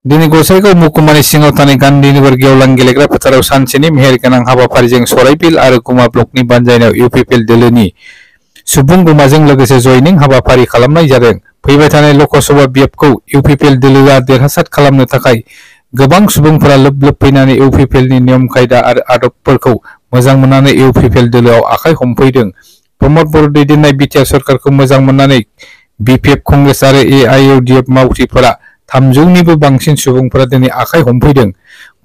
दिनै गसाइगाव महकुमानि सिङाव थानाय गान्धीनगर गेवलां गेलेग्रा फोथाराव सानसेनि मेहेरगोनां हाबाफारिजों सराइबिल आरो गुमा ब्लकनि बानजायनायाव इउपिपिएल दोलोनि सुबुं गुमाजों लोगोसे जयनिं हाबाफारि खालामनाय जादों। फैबाय थानाय लकसभा बियाबखौ इउपिपिएल दोलोआ देरहासार खालामनो थाखाय गोबां सुबुंफोरा लोब लोब फैनानै इउपिपिएलनि नियम खायदा आरो आदबफोरखौ मोजां मोननानै इउपिपिएल दोलोआव आखाइ हमफैदों। प्रमद बर' दैदेननाय बिटिआर सरकारखौ मोजां मोननानै बिपिएफ कंग्रेस आरो एआइइउडिएफ मावथिफोरा 300निबो बांसिन सुबुंफोरा दिनै आखाइ हमफैदों।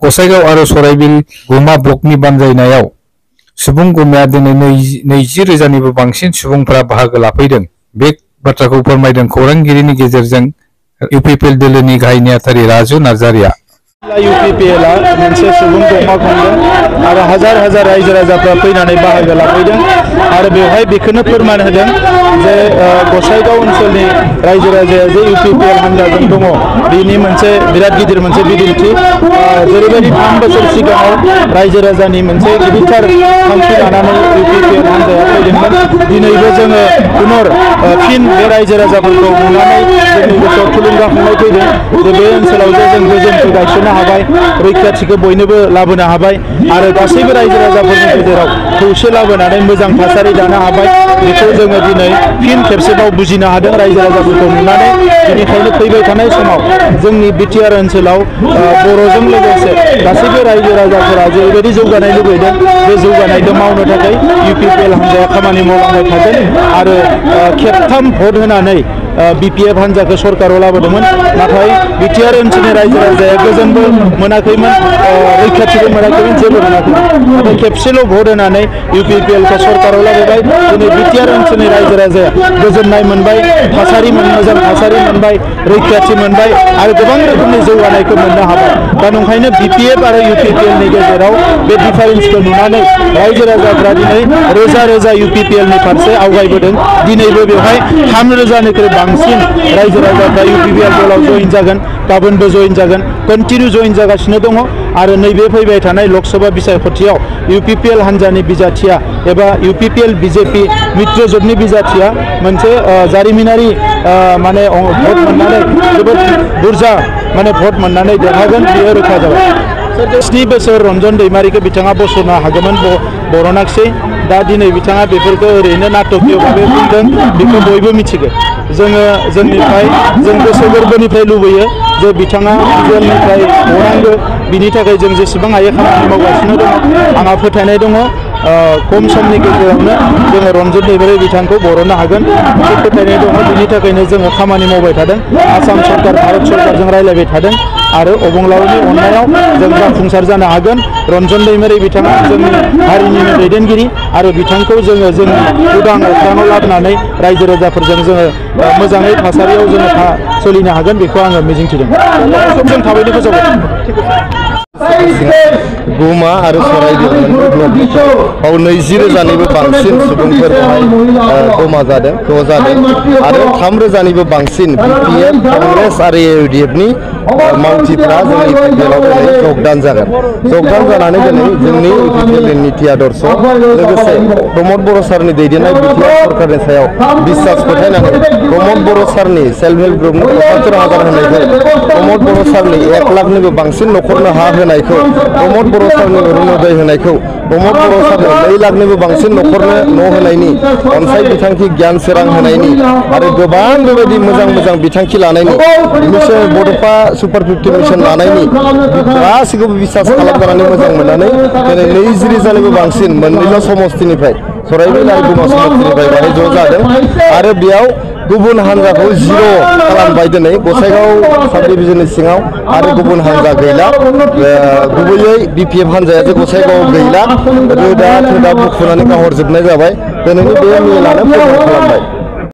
गसाइगाव आरो सराइबिल गुमा ब्लकनि बानजायनायाव सुबुं गुमाया दिनै 20,000निबो बांसिन सुबुंफोरा बाहागो लाफैदों। बे बाथ्राखौ फोरमायदों खौरांगिरिनि गेजेरजों इउपिपिएल दोलोनि गाहाय नेहाथारि राजु नार्जारिया। इउपिपिएलआ मोनसे सुबुं गमा खुंदों आरो हाजार हाजार रायजो राजाफ्रा फैनानै बाहागो लाफैदों आरो बेवहाय बेखौनो फोरमान होदों जे गसाइगाव ओनसोलनि रायजो राजाया जे इउपिपिएल हान्जाजों दङ बेनि मोनसे बिराद गिदिर मोनसे बिदिन्थि। जेरैबायदि 3 बोसोर सिगाङाव रायजो राजानि मोनसे गिदिरथार थांखि लानानै इउपिपिएल हान्जाया फैदोंमोन, दिनैबो जोङो पुनर फिन बे रायजो राजाफोरखौ नुनानै जोंनि गोसोआव थुलुंगाखांनाय फैदों जे बे ओनसोलाव जे जों गोजोनखौ गायसननो हाबाय, रैखाथिखौ बयनोबो लाबोनो हाबाय आरो गासैबो रायजो राजाफोरनि गेजेराव खौसे लाबोनानै मोजां थासारि दानो हाबाय। बेखौ जोङो दिनै फिन खेबसेबाव बुजिनो हादों रायजो राजाफोरखौ नुनानै। बेनिखायनो फैबाय थानाय समाव जोंनि बिटिआर ओनसोलाव बर'जों लोगोसे गासैबो रायजो राजाफोरा जेरैबायदि जौगानाय लुबैदों बे जौगानायखौ मावनो थाखाय इउपिपिएल हान्जाया खामानि मावलांबाय थागोन आरो खेबथाम भट होनानै बिपिएफ हान्जाखौ सरकाराव लाबोदोंमोन, नाथाय बिटिआर ओनसोलनि रायजो राजाया गोजोनबो मोनाखैमोन, रैखाथिबो मोनाखैमोन, जेबो मोनाखैमोन। नाथाय खेबसेल' भट होनानै इउपिपिएलखौ सरकाराव लाबोबाय। दिनै बिटिआर ओनसोलनि रायजो राजाया गोजोननाय मोनबाय, मोजां थासारि मोनबाय, रैखाथि मोनबाय आरो गोबां रोखोमनि जौगानायखौ मोननो हाबाय। दा नंखायनो बिपिएफ आरो इउपिपिएलनि गेजेराव बे डिफारेन्सखौ नुनानै रायजो राजाफ्रा दिनै रोजा रोजा इउपिपिएलनि फारसे आवगायबोदों। दिनैबो बेवहाय 3,000निख्रुइ बांसिन रायजो राजाफ्रा इउपिपिएल दलाव जइन जागोन, गाबोनबो जइन जागोन, कन्टिनिउ जइन जागासिनो दङ आरो नैबे फैबाय थानाय लकसभा बिसायख'थियाव इउपिपिएल हान्जानि बिजाथिया एबा इउपिपिएल बिजेपि मित्र जোटनि बिजाथिया मोनसे जारिमिनारि माने भट मोननानै जोबोद बुरजा माने भट मोननानै देरहागोन, बेयो रोखा जाबाय। 7 बोसोर रन्जन दैमारिखौ बिथाङा बस'नो हागौमोन बरनाखसै। दा दिनै बिथाङा बेफोरखौ ओरैनो नाटकीय भाबै बुंदों, बेखौ बयबो मिथिगौ। जोंनिफ्राय जों गोसो गोरबोनिफ्राय लुबैयो जे बिथाङा जेलनिफ्राय गनांगौ, बिनि थाखाय जों जेसेबां हायो खामानि मावगासिनो दङ। आंहा फोथायनाय दङ खम समनि गेजेरावनो जोङो रन्जन दैमारि बिथांखौ बरननो हागोन, मोनसे फोथायनाय दङ। बिनि थाखायनो जोङो खामानि मावबाय थादों, आसाम सरकार भारत सरकारजों रायज्लायबाय थादों आरो अबंलावरिनि अननायाव जों जाफुंसार जानो हागोन। रन्जन दैमारि बिथाङा जोंनि हारिनिनो दैदेनगिरि आरो बिथांखौ जोङो जोंनि उदां अख्राङाव लाबोनानै रायजो राजाफोरजों जोङो मोजाङै थासारियाव जोङो सोलिनो हागोन, बेखौ आङो मिजिंथिदों। जों थाबैनो फोसावगोन। गुमा आरो सराइबिल ब्लकआव 20,000निबो बांसिन सुबुंफोर जमा जादों, ज' जादों आरो 3,000निबो बांसिन बिपिएफ कंग्रेस आरो एआइइउडिएफनि मावथिफ्रा जोंनि इउपिपिएलआव दिनै जगदान जागोन। जगदान जानानै दिनै जोंनि इउपिपिएलनि नीति आदर्श लोगोसे प्रमद बर' सारनि दैदेननाय बिटिआर सरकारनि सायाव बिश्वास फोथायनानै प्रमद बर' सारनि सेल्फ हेल्प ग्रुपनो 75,000 होनायखौ, प्रमद बर' सारनि 1 लाखनिबो बांसिन न'खरनो हा होनायखौ, प्रमद बर' सारनि अरुणोदय होनायखौ, प्रमद बर' सारनो 2 लाखनिबो बांसिन न'खरनो न' होनायनि अनसाय बिथांखि गियान सोरां होनायनि आरो गोबां बेबायदि मोजां बिथांखि लानायनि मिशन बड'फा सुपार 50 मिशन लानायनि गासैखौबो बिश्वास खालामजानानै मोजां मोननानै दिनै 20,000निबो बांसिन मोननैल' समस्तिनिफ्राय सराइबिल आरो गुमा समस्तिनिफ्राय बाहाय ज' जादों आरो बेयाव गुबुन हान्जाखौ 0 खालामबाय। दिनै गसाइगाव साब डिभिजननि सिङाव आरो गुबुन हान्जा गैला, गुबैयै बिपिएफ हान्जाया जे गसाइगावआव गैला, रोदा थोदा बुखुनानै गाहरजोबनाय जाबाय। दिनैनि बे मेलानो फोरमान खालामबाय।